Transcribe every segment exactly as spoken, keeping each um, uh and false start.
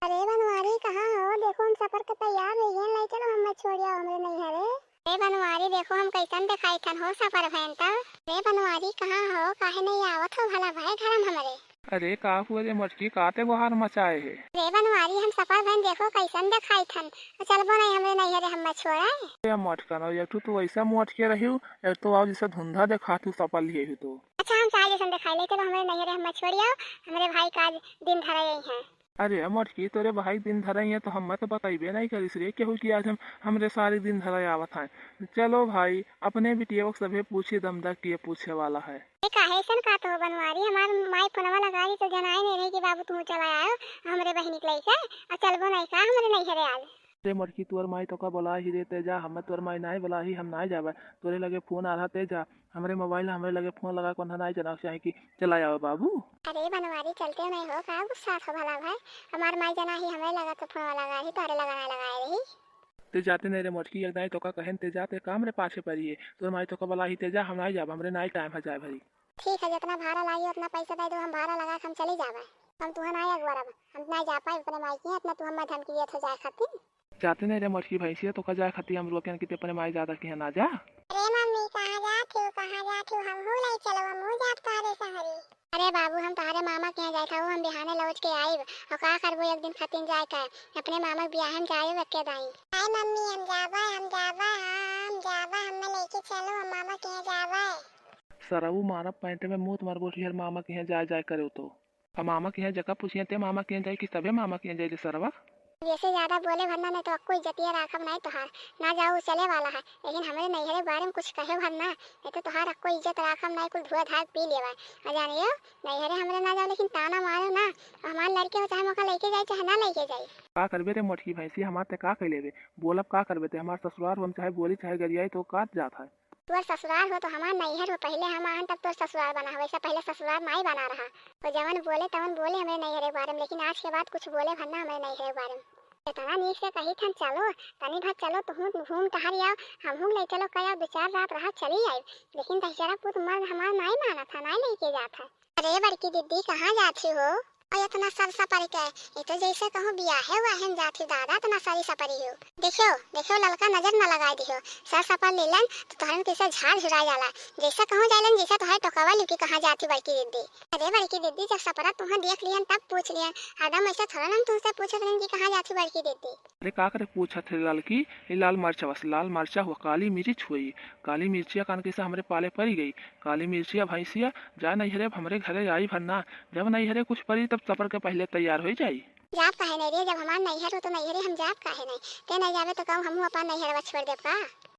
अरे बनवारी, कहाँ हो? देखो, हम सफर के तैयार होइ गए, लइ चलो, हम्मे छोड़ि आओ हमरे नैहरे। अरे बनवारी, देखो, हम कइसन देखाइत हन हो सफर भएन तब। अरे बनवारी, कहाँ हो? काहे नहीं आवत हो भला भए घर में हमरे? अरे का हुआ रे मटकी, का ते गोहार मचाए हे? अरे बनवारी, हम सफर भएन, देखो, कइसन देखाइत हन। चलबो नहीं हमरे नैहरे, हम्मे छोड़े। अरे मटकन, एक ठो तू वैसा मोटके रही हो, एक तो आओ जैसे धुंधा देखात हो सफर लिए हो तो। अच्छा, हम चाहे जैसन देखाई, लइ चलो हमरे नैहरे, हम्मे छोड़ि आओ, हमरे भाई का आज दिन धरे आई हैं। अरे मटकी, तोरे भाई दिन धरे हैं तो हम्मे तो बतइबे नहीं करिस रे केहू कि आज हम, हमरे सारी दिन धरे आवत हैं। चलो भाई, अपने बिटिया को सभे पूछी दमदा किए पूछे वाला है। ए, काहे अइसन कहत हो बनवारी? हमार माई फोनवा लगाई तो जनाए नहीं रही कि बाबू तू चला आयो हमरे बहिनी के लइके, आ चलबो नहीं का हमरे नैहरे आज? अरे मटकी, तोर माई तोका बोला ही रे, ते जा, हम्मे तोर माई नाई बोला ही, हम नाई जाबे। तोरे लगे फोन आ रहा, ते जा, हमरे मोबाइल, हमरे लगे फोन लगा, कौन नाई जना चाहे कि चला आवे बाबू। अरे बनवारी, चलते नहीं हो का, गुस्सा हो भला भाई? हमार माई जना ही हमरे लगा तो फोन लगा ही, तोरे लगा ना लगाए रही। ते जाते नहीं रे मोटकी, एक दाई तोका कहेन ते जाते काम रे पाछे पड़ी है। तोर माई तोका बोला ही ते जा, हम नाई जाब, हमरे नाई टाइम है जाए भरी। ठीक है, जितना भाड़ा लागी उतना पैसा दे दो, हम भाड़ा लगा के हम चली जाबे। हम तुहे नाई अगवरब, हम नाई जा पाए अपने माई के, इतना तू हमें धमकी देत हो जाए खातिर। जाते नहीं रे मोटकी भैंसिया, तोका जाए खातिर हम रोकेन कि ते अपने माई दादा के यहाँ ना जा। अरे मम्मी, कहाँ जात हो, कहाँ जात हो? हमहू ले चलो, हमहू जाब तोहरे संगरी। अरे बाबू, हम तोहरे मामा के यहाँ जाए था, हम बिहाने लौट के आइब। और का करबो एक दिन खातिर जाए का, अपने मामा के बियाह में जाए एके दाई। हाय मम्मी, हम जाबे, हम जाबे, हाँ, हम जाबे, हमें लेके चलो, हम मामा के यहाँ जाबे। सरऊ मारब पैंट में मूत मरबो, तुहर मामा के यहाँ जाए जाए करे तो। अब मामा के यहाँ जका पूछिए ते मामा के यहाँ जाए कि सभे मामा के यहाँ जाए रे सरवा। जैसे ज्यादा बोले भरना नहीं तो अक्को इज्जतिया राखब नहीं तोहार। ना जाओ, चले वाला है, लेकिन हमरे नैहरे के बारे में कुछ कहे भरना, नहीं तो तोहार अक्को इज्जत राखब नहीं, कुल धुआ धार पी लेवा। आ जानियो, नैहरे हमरे ना जाओ, लेकिन ताना मारो ना। हमार लड़के हो, चाहे मोका लेके जाए, चाहे ना लेके जाए। का करबे रे मोटकी भैंसी, हमार ते का कह लेबे? बोलब का करबे ते? हमार ससुरार हो, हम चाहे बोली चाहे गरियाई तो काट जात है। तोर ससुरार हो तो हमार नैहर हो, पहिले हम आहन तब तोर ससुरार बना, वैसे पहिले ससुरार नाई बना रहा। वो जवन बोले तवन बोले हमरे नैहरे के बारे में, लेकिन आज के बाद कुछ बोले भर ना हमरे नैहरे के बारे में। इतना नीक से कही थन, चलो, तनी भर चलो, तुहूँ घूम टहर आओ, हमहूँ ले चलो, कया दो चार रात रहा चली आई, लेकिन दहिजरा पूत मर्द हमार नाई मानत है, नाई लेके जात है। अरे बड़की दीदी, कहाँ जात ही हो? और इतना सर सपर के, ये तो जैसे कहूँ बियाहे हुआ है जात ही दादा, इतना सरी सपरी हो। देखियो, देखियो ललका नजर न लगाए दियो, सर सपर लेलन तो तोहरन कैसे झाड़ झुरा जाला। जैसे कहूँ जालन, जैसे तोहरे टोकावा लुकी कहाँ जात ही बड़की दीदी। अरे बड़की दीदी, जब सपरा तुहाँ देख लियन तब पूछ लियन, हरदम ऐसे थोड़ा हम तुमसे पूछत रहन कि कहाँ जात ही बड़की दीदी। अरे का करे पूछत है ललकी, ये लाल मरचा बस, लाल मरचा हुआ, काली मिर्च हुई, काली मिर्चिया कान कैसे हमरे पाले पड़ी गई, काली मिर्चिया भैंसिया, जा नैहरे, अब हमरे घरे आई भर ना, जब नैहरे कुछ परी तब सफर के पहिले तैयार होइ जाई। जाब काहे नहीं रे, जब हमार नैहर हो तो नैहरे हम जाब काहे नहीं? ते नहीं जाबे तो कहूँ हमहूँ अपन नैहरवा छोड़ देब का?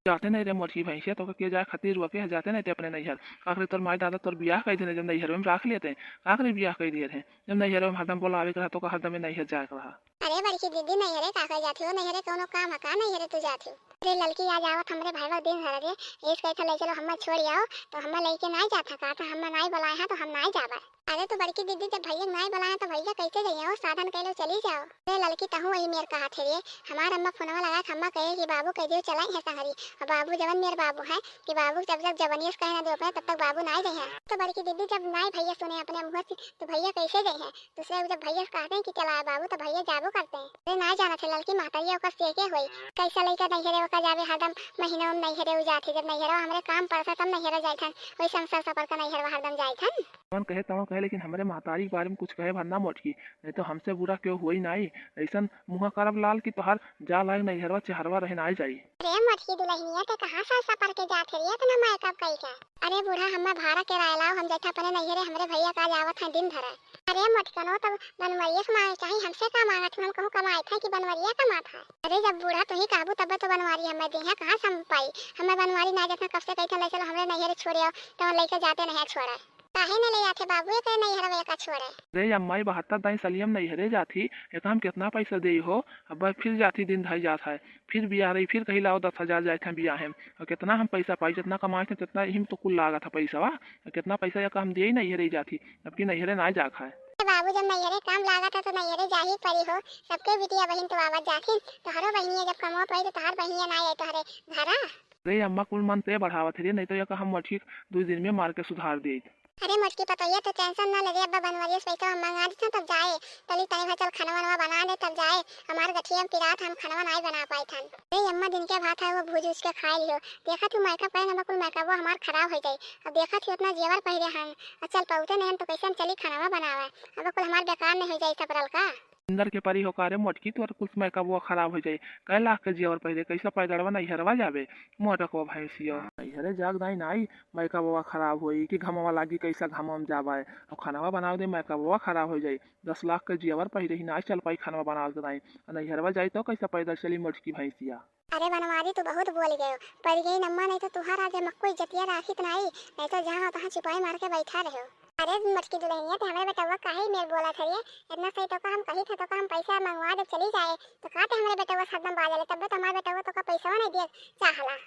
जाते नहीं रे मोटकी भैंसिया, तोका के जाए खातिर रोके है, जाते नहीं ते अपने नैहर। का करे तोर माई दादा तोर बियाह कइ देने, जब नैहर में राख लेते हैं, का करे बियाह कइ दिए रहे, जब नैहर में हरदम बोलावे के रहा, तोका हरदम नैहर जाए के रहा। अरे बड़की दीदी, नैहरे का करे जाती हो? नैहरे कौनो काम है का? नैहरे तू जाती हो? अरे ललकी, आज आवत हमरे भाईवा दिन धरे रे, एस कहे था ले चलो, हम्मा छोड़ आओ, तो हम्मा लेके नाई जात है का, तो हम्मा नाई बुलाए हैं तो हम नाई जाबे। अरे तो बड़की दीदी, जब भैया नाई बुलाए हैं तो भैया कैसे जाइए? वो साधन कैलो चली जाओ। अरे ललकी, तहूँ वही मेर कहा थे रे, हमार अम्मा फोनवा लगा के अम्मा कहे कि बाबू कह दियो चलाई है संगरी, और बाबू जवन मेर बाबू है कि बाबू जब जब जवनियस कहे ना दो पे तब तक बाबू नाई जाइए। तो बड़की दीदी, जब नाई भैया सुने अपने मुँह से तो भैया कैसे जाइए? दूसरे जब भैया कहते हैं कि चला है बाबू, तो भैया जाबो करते हैं। अरे ना जाना थे ललकी, महतारी ओकर से के होई, कैसा लइका नैहरे ओकर जाबे, हरदम महीनों में नैहरे उ जात है। जब नैहरे हमरे काम पड़ता तब नैहरे जाइत हन, वही संसार सफर का नैहरे हरदम जाइत हन। तवन कहे तवन कहे, लेकिन हमरे महतारी के बारे में कुछ कहे भर ना मोटकी, नहीं तो हमसे बुरा क्यों हुई नाई। ऐसन मुँह करब लाल कि तोहार जा लायक नैहरवा चेहरवा रहे नाई जाई। अरे मोटकी दुल्हनिया, ते कहाँ साल सफर के जात है रे, इतना मेकअप कई के? अरे बूढ़ा, हम्मा भाड़ा किराया लाओ, हम जाइथे अपने नैहरे, हमरे भैया का जावत है दिन धरे। अरे मोटकनो, तब बनवरिया से मांगे चाही, हमसे का मांगत हो? हम कहूँ कमाइत है कि बनवरिया कमात है? अरे जब बूढ़ा तू ही कहबू तब तो बनवारी हम्मे देहे, कहाँ से हम पाई? हम्मे बनवारी ना जात है, कब से कही था ले चलो हमरे नैहरे छोड़े आओ, तो हम लेके जाते नहीं छोड़े। काहे न ले जाते बाबू, एक नैहरवे का छोड़े। रे अम्माई, बहत्तर दाई सलियम नैहरे जात ही, एक हम कितना पैसा देई हो? अब फिर जात ही दिन धाई जात है, फिर बियाह रही, फिर कही लाओ दस हजार जाए थे बियाह में, और कितना हम पैसा पाई, जितना कमाए थे, तितना ही में तो कुल लागत है पैसा, वा, कितना पैसा या हम दिए ही नैहरे जात ही, अब की नैहरे ना जा खाए। ए बाबू, जब नैहरे काम लागत है तो नैहरे जा ही पड़ी हो, सबके बिटिया बहिन तो आवत जात ही, तोहरो बहिनिया जब कमवा पड़ी तो तोहर बहिनिया ना आई तोहरे घरा। रे अम्मा, कुल मन ते बढ़ावत है रे, नहीं तो या हम मछली दो दिन में मार के सुधार देत। अरे मोटकी पतोहिया, तो tension ना ले रे, अब्बा बनवरिया से पैसा हम मंगा देथन तब जाए। तली तनी भर चल खनवा वनवा बना दे तब जाए। हमार गठिया में पिरात, हम खनवा नाई बना पाइत हन। अरे अम्मा, दिन के भात है वो भूज उज के खाए लियो। देखत हूँ makeup करे ना, कुल makeupवा हमार खराब हो जाई। अब देखत हूँ इतना जेवर पहिरे हन, अब चल पौते नहीं हन तो कैसे हम चली खनवा बनावे। अब कुल हमार बेकार नहीं हो जाई सब रल का। इंदर के परी हो का रे मोटकी, तोर कुल makeupवा खराब हो जाई। कै लाख के जेवर पहिरे, कैसे पैदड़वा नैहरवा जाबे? मोटकवा भैंसिया। नैहरे जाग दाई नाई, makeupवा खराब होई कि घमवा लागी, कैसा घमवा में जाबे? अब खनवा बनावे दे, makeupवा खराब हो जाई। दस लाख के जेवर पहिरे ही नाई चल पाई खनवा बनावे के दाई। आ नैहरवा जाई तो कैसे पैदल चली मोटकी भैंसिया? अरे बनवारी, तू बहुत बोल गयो। परी गई नम्मा, नहीं तो तुहार आज मक्को इज्जतिया राखित नाई, नहीं तो जहाँ हो तहाँ चिपाई मार के बैठा रहो। अरे मोटकी दुल्हनिया, ते हमरे बेटवा काहे मेर बोलत हरिये? इतना सही तो का हम कही थे तो का हम पैसा मंगवा दे चली जाए, तो का ते हमरे बेटवा से हरदम बाजले, तब तो हमारे बेटवा तो का पैसा नहीं दिए चाहला।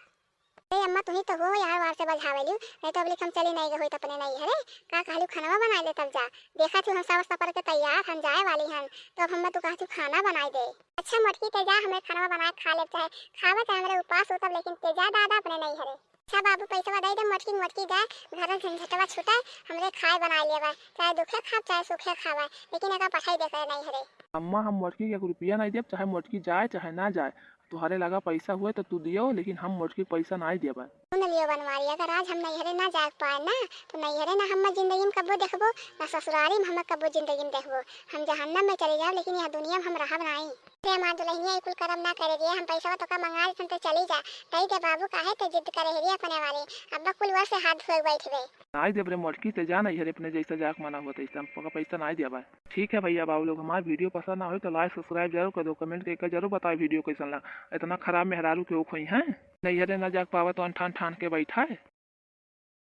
अरे अम्मा, तुही तो हो यार वार से बजावे लियो, नहीं तो अबले हम चली नहीं गए होइत अपने नैहरे। का कहलू, खनवा बनाए दे तब जा। देखा थी हम सब सफर के तैयार, हम जाए वाली हन, तो अब हमें तू कहा थी खाना बनाए दे। अच्छा मोटकी, ते जा, हमें खनवा बनाए खा ले, चाहे खावे चाहे हमरे उपास हो तब, लेकिन ते जा दादा अपने नैहरे। अच्छा बाबू, पैसा दे दे मोटकी, मोटकी जाए, घर झंझटवा छूटे, हमरे खाए बनाए लेवे, चाहे दुखे खाब चाहे सुखे खावे, लेकिन एका पठाई दे करे नैहरे। अम्मा, हम मोटकी के एक रुपया नहीं देब, चाहे मोटकी जाए चाहे ना जाए। तोहरे लगा पैसा हुए तो तू दियो, लेकिन हम मोटकी के पैसा नहीं देबे। सुन लियो बनवारी, अगर आज हम नैहरे ना जाए पाए ना, तो नैहरे ना हम जिंदगी में कब्बो देखबो, ना ससुरारी में हम कब्बो जिंदगी में देखबो। हम जहन्नम में चले जाओ, लेकिन यह दुनिया में हम रहब नहीं। अरे हमार दुल्हनिया, ई कुल करम ना करे रे, हम पैसा तो का मंगा लेथन तो चली जा, दे दे बाबू, काहे ते जिद करे है रे अपने वाली, अब कुल वर से हाथ धोए बैठबे। नहीं देब रे मोटकी, ते जा नैहरे अपने जैसा जाके मना हुआ तैसा, हम पका पैसा नहीं देबे। ठीक है भैया बाबू लोग, हमार video पसंद ना होई तो like subscribe जरूर कर दो, comment करके जरूर बताओ video कैसन लगा। इतना खराब मेहरारू के ओख होई हैं, नैहरे ना जाके पावे तो अनठान ठान के बैठा है।